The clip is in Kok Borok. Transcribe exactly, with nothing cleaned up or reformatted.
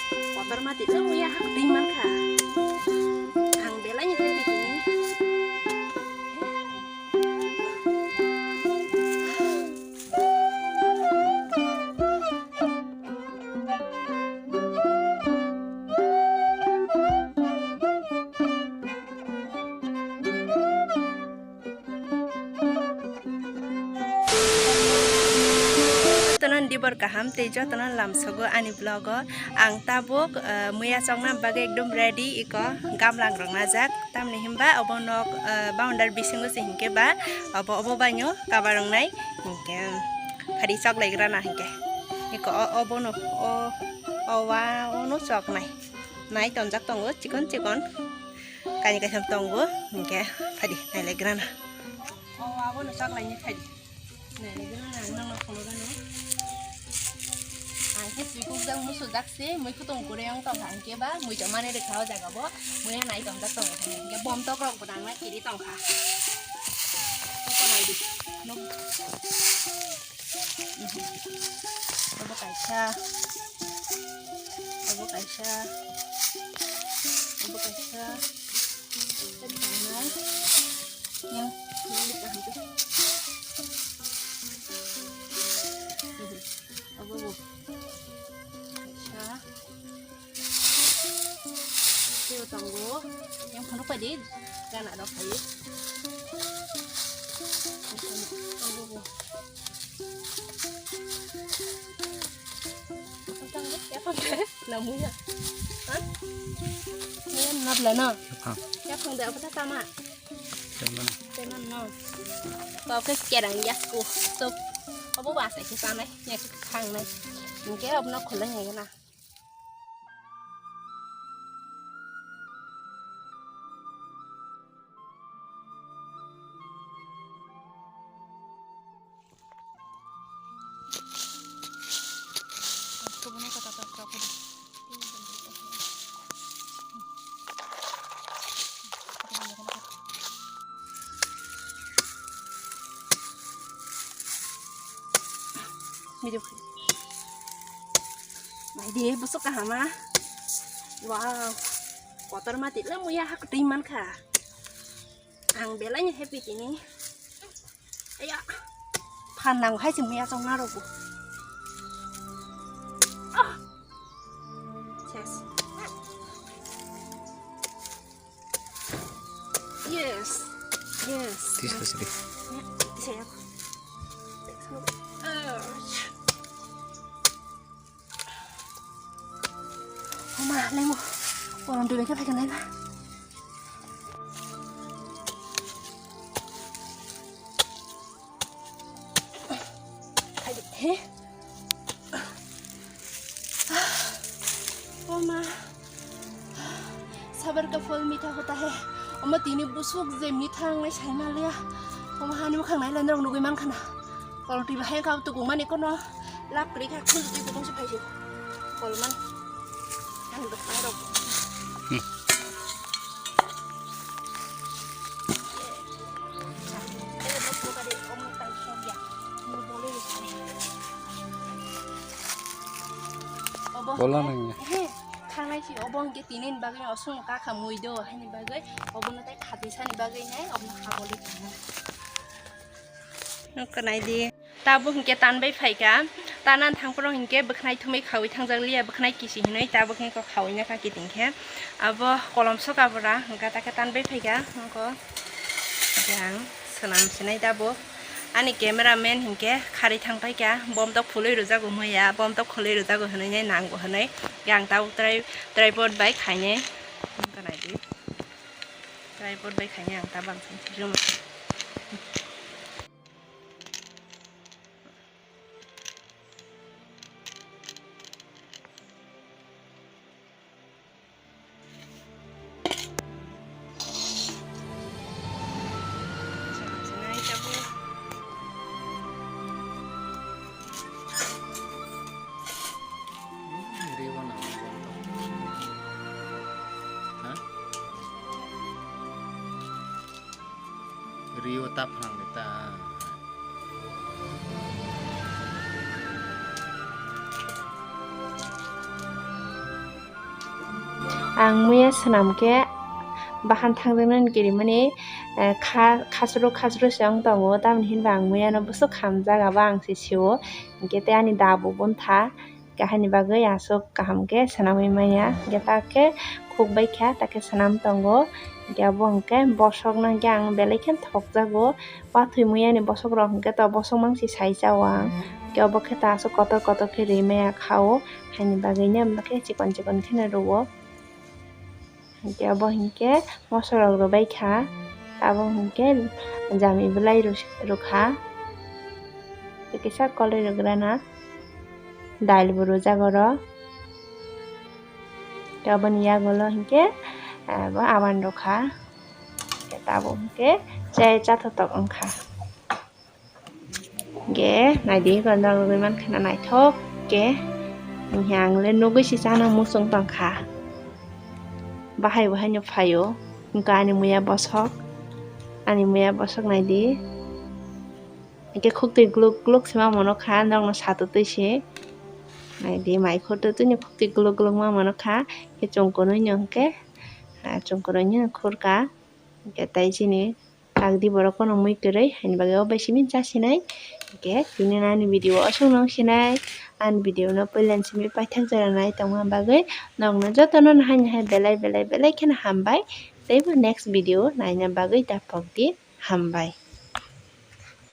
Kotor ma tito muya hak twi mankha. Ang belai ni happy tini. Jotono dibor kaham tei jotono lamsogo ani vlog o. Ang tabuk, eh, muya chokna bagwi ekdom ready, iko gamlang rok najak. Tamni himba obo nok, eh, boundary bisingo se hinkhe ba obo, obo baino kabar wngnai hinkhe phari choklaigrana hinkhe. Iko o, obono, o, o wa, ono choknai. Nai tonjak tongo chikon chikon. Kaini kaitham tongo, hinkhe phadi, nailaigrana. O, abono chaklaini phadi. Nailaigrana, nangno phunugano. Ang khe swikukjak musujak se, mui kutung kwrwi wng tongkha, hinkhe ba mui tongmani rwkha o jaga bo, muya nai tongjak tongo, hinkhe bom tok rok bo nangma kiri tongkha. Oko naidi, nuk. Obo kaisa. Obo kaisa. Obo kaisa. Tei tangnai. Yang, yang di kaham tu. Obo bo. Kaisa. Tei bo tongo. Yang phano pai di. Gana rok pai. Obo bo. Namuya. Ha? Muya nabla na. Yaphang. Yaphang da apa tama? Teman. Teman no. Kau ke kerang yasku. So, abo basa ke sana. Ya ke khang nai. Ke abna khulai ya na. Video. Naidi, busuk kaham ah. Wow. Kotor mati le muya hak twi mankha. Ang belai ni happy tini. Aya. Phan nang hai se muya chong na rok bo. Ah. Ses. Yes. Yes. Tisa sidi. Ya, tisa ya. Ah. Oma, lemo. Orang dulu ke pegang lagi. He? Oma. Sabar ka phol mitha hota hai. Oma tini busuk je mitha ang nai sai ma liya. Oma hani mukhang nai lai norok nugui man khana. Kolom twi bahai kau tukung mani kono lap kri kha khul twi kutung se phai se. Kolom man. Ang dok ang dok. Hmm. Obo Bola hwnkhe, nangya. He, khangnai si obo hwnkhe tini ni bagwi osong kakha mui do, haini bagwi obono tai khati sani bagwi nai obono haboli tongo. Nukha naidi. Tabuk hinkhe tanbai phaikha, tanan thangphuru hinkhe bwkhnai thumwi khawi thangjak liya, bwkhnai kisi hinwi tabuk hinkhe khawi nakha kiting khe. Abo kolom soka bwra hinkhe takhe tanbai phaikha, hinkhe ang swnam sinai tabuk. Ani camera man hinkhe kharwi thangpaikha, bom tok phulwi rwjago muya, bom tok khulwi rwjago hinwi nai nango hinwi. Ang tabuk trai-, tripod bai khainai, hinkhe naidi. Tripod bai khainai ang tabuk ang swnam sinai. Rio ta phanang de ta. Ang muya swnam khe bahan thangjaknani kirimani, eh, kha-, khasro khasro se wng tongo, tamoni hinba ang muya no bwswk hamjak abo ang se sio. Hinkhe tei ani da bo buntha, haini bagwi aswk kaham khe swnamwi manya. Hinkhe ta khe khuk bai kha, ta khe swnam tongo. Hinkhe abo hinkhe bosok no hinkhe ang belai khe thokjago. Wathwi muya ni bosok rok hinkhe to bosok mangsi sai chao ang. Hinkhe obo khe ta aswk kotor kotor khe ri maya kha o, haini bagwi no omo khe chikon chikon khe no rw o. Hinkhe obo hinkhe moso rok rwbai kha, abo hinkhe jami belai rw-, rwkha, tei kisa koloi rwgrana dail bo rwjak oro. Tei oboni yagulo hinkhe abo awan rwkha, tei tabuk hinkhe chai chathotok wngkha. Ge naidi, ganda rwgwi mankha na naithok khe. Hinkhe ang le nugwi se chana muchung tongkha. Bahai bahai no phaio. Hinkhe ani muya bosok, ani muya bosok naidi. Hinkhe khuktwi gluk gluk se ma mano kha, norokno satutwi se. Naidi, mai khurtutwi ni khuktwi gluk gluk ma mano kha. Hinkhe chwng kwnwi no hinkhe, ah, chwng kwnwi no khurka. Hinkhe tai chini Agdi borok kono mui kwrwi, haini bagwi o bai simi cha sinai. Hinkhe tini ani video o aswk nung sinai. Ani video no puila simi paithak jora nai tongma bagwi nokno jotono hai hai belai belai belai kheno hambai. Teibo next video naina bagwi daphok di, hambai.